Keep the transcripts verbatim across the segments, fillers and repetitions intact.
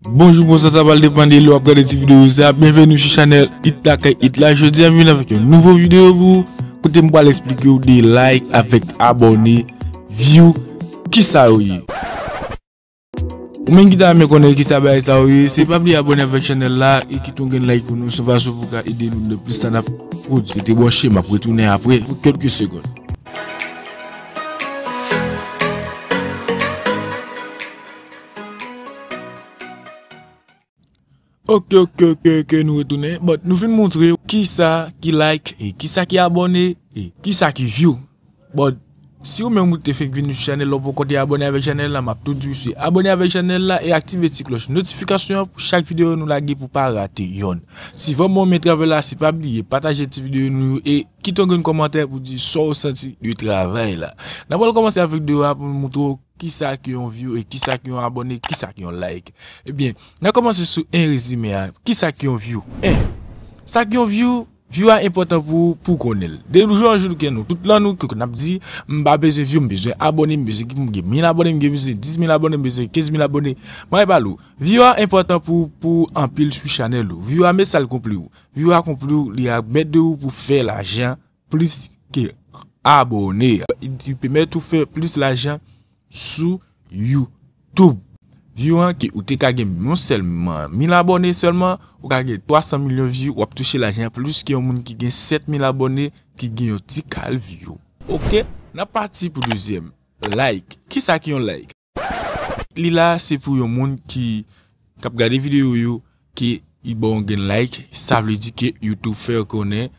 Bonjou, bonswa, sa pral depann de lè w ap gade ti videyo sa. Byenveni sou chanèl It Lakay It la. Jodi a, m vin avèk yon nouvo videyo pou ou, kote m pral eksplike w de like avèk abòne, view, kisa yo ye. Ou menm ki ta renmen konnen kisa bagay sa yo ye, se pa bliye abòne avèk chanèl la e kite yon grenn like pou nou, se yon fason pou w ka ede nou nan plis sa n ap pwodui. Rete branche, m ap retounen apre pou kèlke segonn. Ok, ok, ok, ok, nou retounen. But nou fin montre w kisa ki like, e kisa ki abòne, e kisa ki view. But si ou menm ou te fenk vin sou chanèl la, ou poko te abòne avèk chanèl la, m ap tou di w se abòne avèk chanèl la e aktive ti klòch notifikasyon an pou chak videyo nou lage pou pa rate yonn. Si vrèman w renmen travay la, se pa bliye pataje ti videyo nou yo e kite yon grenn kòmantè pou di sa w santi de travay la. N ap pral kòmanse avèk videyo a pou nou montre w kisa ki yon view e kisa ki yon abòne, kisa ki yon like. Ebyen, n a kòmanse sou en rezime a. Kisa ki yon view? En, sa ki yon view, view a enpòtan pou, pou w konnen l. De jou an jou, ke nou tout lan nou, ke n ap di, m pa bezwen view, m bezwen abòne, m bezwen ki m gen mil abòne, m gen bezwen dis mil abòne, m bezwen kenz mil abòne. Mwen pale w. View a enpòtan pou, pou anpil sou chanèl ou. View a met sa l konpli w. View a konpli w, li a mèt de ou pou fè lajan plis ke abòne. Li pèmèt ou fè plis lajan sou YouTube. View an ke ou te ka gen non sèlman mil abòne sèlman, ou ka gen twa san milyon view, w ap touche lajan plis ke yon moun ki gen sèt mil abòne, ki gen yon ti kal view. Ok, n ap pati pou dezyèm. Like. Kisa ki yon like? Li la, se pou yon moun ki, k ap gade videyo yo, ke li ba w yon grenn like, sa vle di ke YouTube fè konnen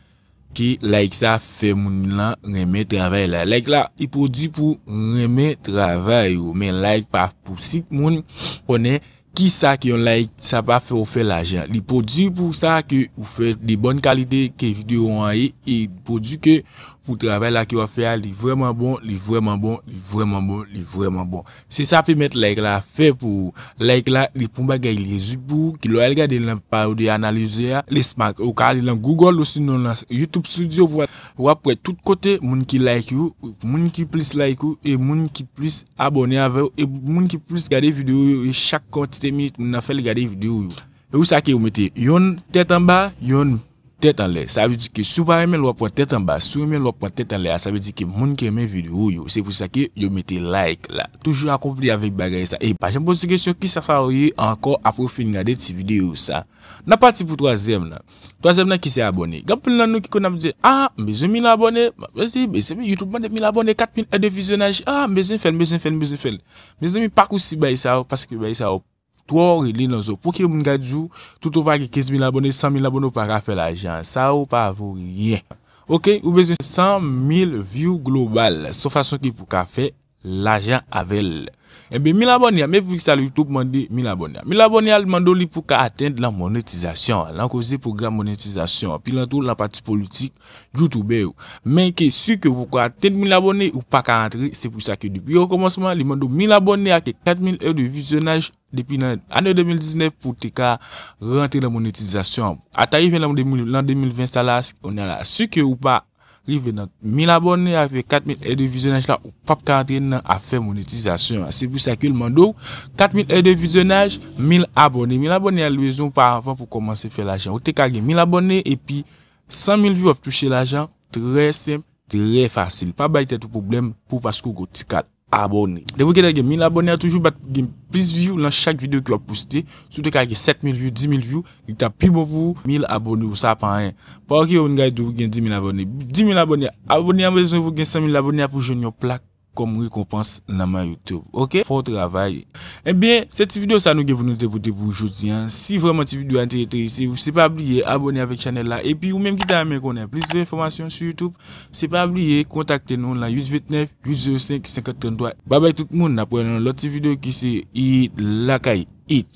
ke like sa fè moun lan renmen travay la. Like la, li pwodui pou renmen travay ou, men like pa pou si moun konnen kisa ki yon like, sa pa fè w fè lajan. Li pwodui pou sa ke ou fè de bòn kalite ke videyo an ye, e li pwodui ke pou travay la ke w ap fè a, li vrèman bon, li vrèman bon, li vrèman bon, li vrèman bon. Se sa pèmèt like la fè pou ou. Like la, li pou bagay li rezoud pou ou, ki lè w al gade nan pa yo de analizè a, li smart. Ou ka ale nan Google osinon nan YouTube Studio pou w ap wè tout kote moun ki like ou, moun ki plis like ou, e moun ki plis abòne avè w, e moun ki plis gade videyo yo, e chak kantite minit moun nan fè l gade videyo yo. E ou sa ke ou mete yonn tèt anba, yonn tèt anlè. Sa vle di ke si w pa renmen l, w ap pran tèt anba. Si w renmen l, w ap pran tèt anlè a. Sa vle di ke moun ki renmen videyo yo, se pou sa ke yo mete like la. Toujou akonpli avèk bagay sa. E pa janm poze kesyon kisa sa yo ye ankò apre w fin gade ti videyo sa. N ap pati pou twazyèm nan. Twazyèm nan ki se abòne. Gen anpil nan nou ki konn ap di, "Ah, m bezwen mil abòne." M ap di, "Mezanmi, YouTube mande mil abòne, kat mil è de vizyonaj. Ah, m bezwen fè l, m bezwen fè l, m bezwen fè l." Mezanmi, pa kousi bagay sa yo, paske bagay sa yo twò rele nan zo. Pou ki moun ka di w, tout ou pa gen kenz mil abòne, san mil abòne, ou pa ka fè lajan. Sa ou pa vo ryen. Ok, ou bezwen san mil view global. Se yon fason ki pou ka fè lajan avè l. Ebyen, mil abòne a, men pou ki sa YouTube mande mil abòne a. Mil abòne a, li mande w li pou ka atenn lan monetizasyon an, lan koze pwogram monetizasyon an, pi lan tou lan pati politik, youtubè yo. Men ke si ke ou poko atenn mil abòne, ou pa ka antre, se pou sa ke depi okòmansman, li mande w mil abòne a ke kat mil è de vizyonaj, depi nan ane de mil diznèf pou te ka rantre nan monetizasyon an. Ata rive nan de mil, lan de mil ven sa la, on a la. Si ke ou pa rive nan mil abòne avèk kat mil è de vizyonaj la, ou p ap ka rantre nan afè monetizasyon an. Se pou sa ke l mande w kat mil è de vizyonaj, mil abòne. Mil abòne a, li bezwen w pa avan pou kòmanse fè lajan. Ou te ka gen mil abòne epi san mil view, w ap touche lajan trè senp, trè fasil. Pa bay tèt ou pwoblèm pou paske w gon ti kat abòne. Depi w gentan gen mil abòne a, toujou bat gen plis view lan chak videyo ke w ap poste. Si w te ka gen sèt mil view, dis mil view, li t ap pi bon pou ou. Mil abòne w sa pa anyen. Pa okipe moun k ap di w gen dis mil abòne. Dis mil abòne, abòne an bezwen pou gen san mil abòne a pou jwenn yon plak kòm rekonpans nan men YouTube. Ok? Fò w travay. Ebyen, se ti videyo sa nou gen pou nou te pote pou jodi a. Si vrèman ti videyo a te enterese w, se pa bliye abòne avèk chanèl la. Epi ou menm ki ta renmen konnen plis de enfòmasyon sou YouTube, se pa bliye kontakte nou lan uit vennèf, uit zewo senk, senkant tranntwa. Babay tout moun, n ap wè nan lòt ti videyo ki se It Lakay It.